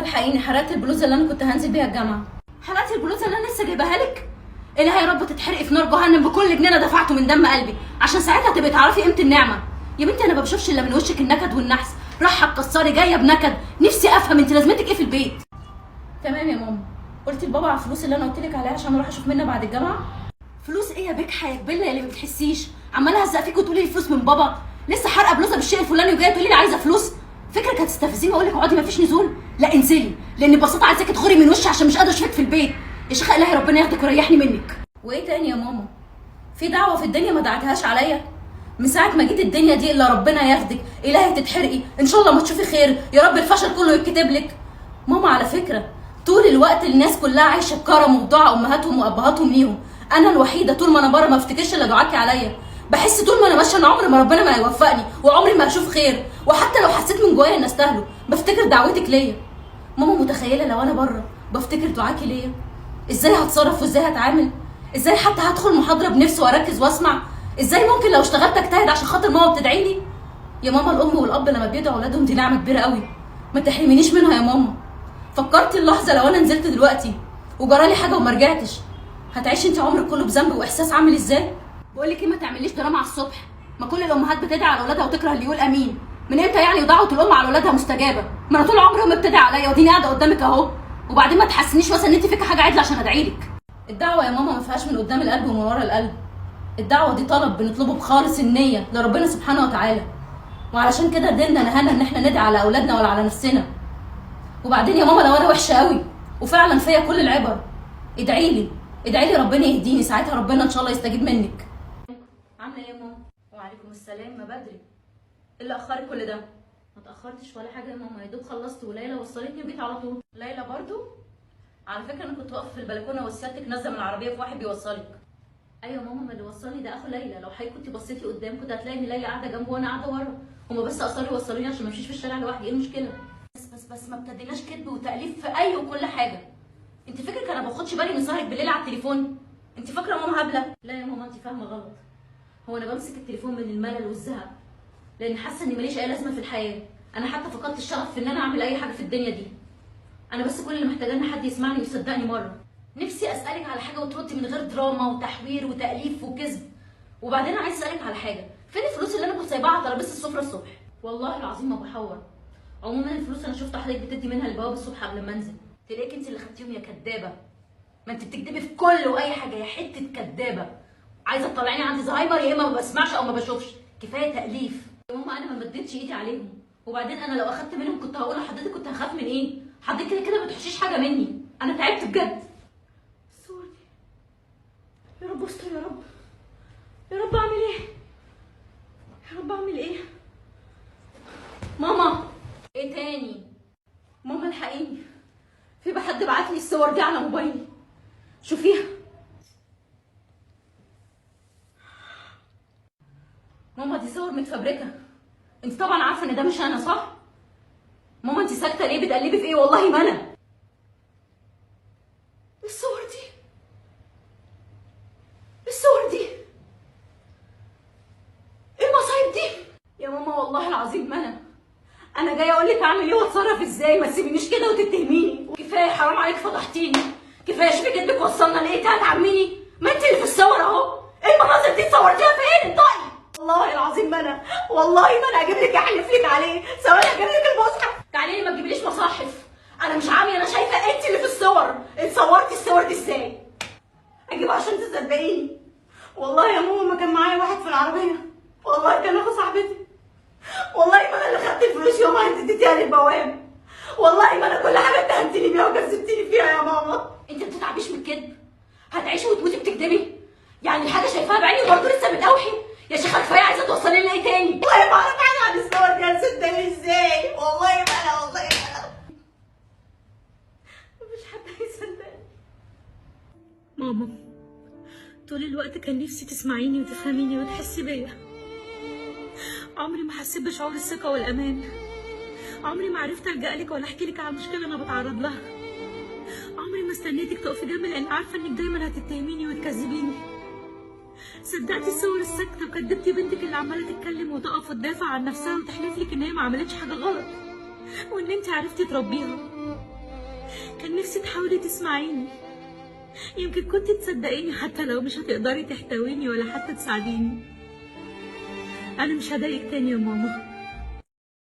الحقيني، حرقت البلوزة اللي انا كنت هنزل بيها الجامعة. حرقت البلوزة اللي انا لسه جايباها لك؟ الهي يا رب تتحرقي في نار جهنم بكل جنيه انا دفعته من دم قلبي، عشان ساعتها تبقي تعرفي قيمة النعمة. يا بنتي انا ما بشوفش الا من وشك النكد والنحس، رايحة تكسري جاية بنكد. نفسي افهم انت لازمتك ايه في البيت؟ تمام يا ماما. قلتي لبابا على الفلوس اللي انا قلت لك عليها عشان اروح اشوف منها بعد الجامعة؟ فلوس ايه يا بجحه يا كبله اللي ما بتحسيش؟ عماله اهزق فيك وتقولي لي فلوس من بابا؟ لسه حارقه بلوزة بالشيء الفلاني وجاية تقولي لي عايزه فلوس؟ فكرك هتستفزيني واقول لك اقعدي مفيش نزول؟ لا انزلي، لان ببساطة عايزاكي تغوري من وشي عشان مش قادرة اشوفك في البيت. يا شيخه الهي ربنا ياخدك ويريحني منك. وايه تاني يا ماما؟ في دعوه في الدنيا ما دعتهاش عليا؟ من ساعة ما جيت الدنيا دي الا ربنا ياخدك، الهي تتحرقي، ان شاء الله ما تشوفي خير، يا رب الفشل كله يتكتب لك. ماما على فكرة طول الوقت الناس كلها عايشه بكرم وبدعاء امهاتهم وابهاتهم ليهم، انا الوحيدة طول ما انا بره ما افتكرش الا دعاكي عليا. بحس طول ما انا ماشية ان عمري ما ربنا ما هيوفقني وعمري ما هشوف خير، وحتى لو حسيت من جوايا ان استاهله بفتكر دعوتك ليا. ماما متخيله لو انا بره بفتكر دعاكي ليا ازاي هتصرف وازاي هتعامل؟ ازاي حتى هدخل محاضرة بنفسي واركز واسمع؟ ازاي ممكن لو اشتغلت اجتهد عشان خاطر ماما بتدعي لي؟ يا ماما الام والاب لما بيدعوا اولادهم دي نعمه كبيرة قوي، ما تحرمينيش منها يا ماما. فكرتي اللحظة لو انا نزلت دلوقتي وجرالي حاجة وما رجعتش هتعيشي انت عمرك كله بذنب واحساس عامل ازاي؟ بقول لك ايه، ما تعمليش دراما على الصبح. ما كل الامهات بتدعي على اولادها وتكره اللي يقول امين. من امتى يعني دعوه الام على اولادها مستجابة؟ ما انا طول عمري امي بتدعي عليا وديني قاعدة قدامك اهو. وبعدين ما تحسنيش مثلا ان انت فيك حاجة عدله عشان ادعي لك. الدعوة يا ماما ما فيهاش من قدام القلب ومن ورا القلب. الدعوة دي طلب بنطلبه بخالص النية لربنا سبحانه وتعالى، وعلشان كده ديننا نهانا ان احنا ندعي على اولادنا ولا على نفسنا. وبعدين يا ماما لو انا وحشة قوي وفعلا فيا كل العبر، ادعي لي، ادعي لي ربنا يهديني، ساعتها ربنا ان شاء الله يستجيب منك. عامله ايه يا ماما؟ وعليكم السلام. ما بدري، ايه اللي اخرك كل ده؟ ما اتاخرتش ولا حاجة يا ماما، يا دوب خلصت وليلى وصلتني وجيت على طول. ليلى برضو؟ على فكرة انا كنت واقفة في البلكونه وسيادتك نازله من العربية في واحد بيوصلك. ايوه يا ماما، ما اللي وصلني ده اخو ليلى. لو حضرتك كنت بصيتي قدام كنت هتلاقي ان ليلى قاعدة جنبه وانا قاعدة ورا، هما بس اصروا يوصلوني عشان ما امشيش في الشارع لوحدي. ايه المشكلة؟ بس بس بس ما ابتديناش كذب وتاليف في اي وكل حاجة. انت فكرك انا باخدش بالي من سهرك بالليل على التليفون؟ انت فاكره ماما هبلة؟ لا يا ماما انت فاهمه غلط. هو انا بمسك التليفون من الملل والزهق، لان حاسه اني ماليش اي لازمه في الحياة. انا حتى فقدت الشغف في ان انا اعمل اي حاجة في الدنيا دي. انا بس كل اللي محتاجاه ان حد يسمعني ويصدقني مرة. نفسي اسالك على حاجة وتردي من غير دراما وتحوير وتاليف وكذب. وبعدين عايز اسالك على حاجة، فين الفلوس اللي انا كنت سايباها على ترابيزة السفرة الصبح؟ والله العظيم ما بحور. عموما الفلوس انا شفت حضرتك بتدي منها للبواب الصبح قبل ما انزل. تلاقيك انت اللي خدتيهم يا كدابه. ما انت بتكدبي في كل واي حاجة يا حتة كدابه. عايزه تطلعيني عندي زهايمر، يا اما ما بسمعش او ما بشوفش. كفاية تاليف يا ماما، انا ما مدتش ايدي عليهم. وبعدين انا لو اخدت منهم كنت هقول لحضرتك كنت هخاف من ايه؟ حضرتك كده كده ما تحشيش حاجة مني. انا تعبت بجد. الصور دي يا رب استر، يا رب يا رب اعمل ايه؟ يا رب اعمل ايه؟ ماما ايه تاني؟ ماما الحقيني، في حد بعت لي الصور دي على موبايلي، شوفيها. ماما دي صور متفبركه، انت طبعا عارفه ان ده مش انا صح؟ ماما انت ساكته ليه؟ بتقلبي في ايه؟ والله ما انا. الصور دي، الصور دي، ايه المصايب دي؟ يا ماما والله العظيم ما انا. انا جاية اقول لك اعمل ايه واتصرف ازاي، ما تسيبينيش كده وتتهميني. كفاية حرام عليك فضحتيني، كفاية شوفي كدبك وصلنا لايه. انت هتعميني؟ ما انت اللي في الصور اهو. ايه المناظر دي اتصورتيها فين؟ انطقي. والله العظيم ما انا، والله ما انا هجيب لك، احلف لك عليه، ثواني هجيب لك المصحف. تعالي لي ما تجيبليش مصاحف، انا مش عاميه، انا شايفه انت اللي في الصور، اتصورتي الصور دي ازاي؟ اجيبها عشان تصدقيني. والله يا ماما ما كان معايا واحد في العربية، والله كان اخو صاحبتي. والله ما انا اللي خدت الفلوس يومها انت اديتيها للبواب. والله ما انا كل حاجة اتهمتيني بيها وكذبتيني فيها يا ماما. انت ما بتتعبيش من الكذب؟ هتعيشي وتموتي بتكذبي؟ يعني الحاجة شايفاها بعيني وبرضه لسه بتقاوحي؟ يا شيخه كفاية، عايزه توصلي لنا ايه تاني؟ والله ما اعرف حاجة عن الصور دي، هتصدقني ازاي؟ والله ما انا، والله ما انا. مفيش حد هيصدقني. ماما طول الوقت كان نفسي تسمعيني وتفهميني وتحسي بيا. عمري ما حسيت بشعور الثقة والأمان. عمري ما عرفت ألجأ لك ولا أحكي لك على مشكلة أنا بتعرض لها. عمري ما استنيتك تقفي جنبي لأن عارفة إنك دايما هتتهميني وتكذبيني. صدقتي الصور الساكته وكدبتي بنتك اللي عماله تتكلم وتقف وتدافع عن نفسها وتحلف لك ان هي ما عملتش حاجة غلط وان انت عرفتي تربيها. كان نفسي تحاولي تسمعيني، يمكن كنت تصدقيني حتى لو مش هتقدري تحتويني ولا حتى تساعديني. انا مش هضايقك تاني يا ماما.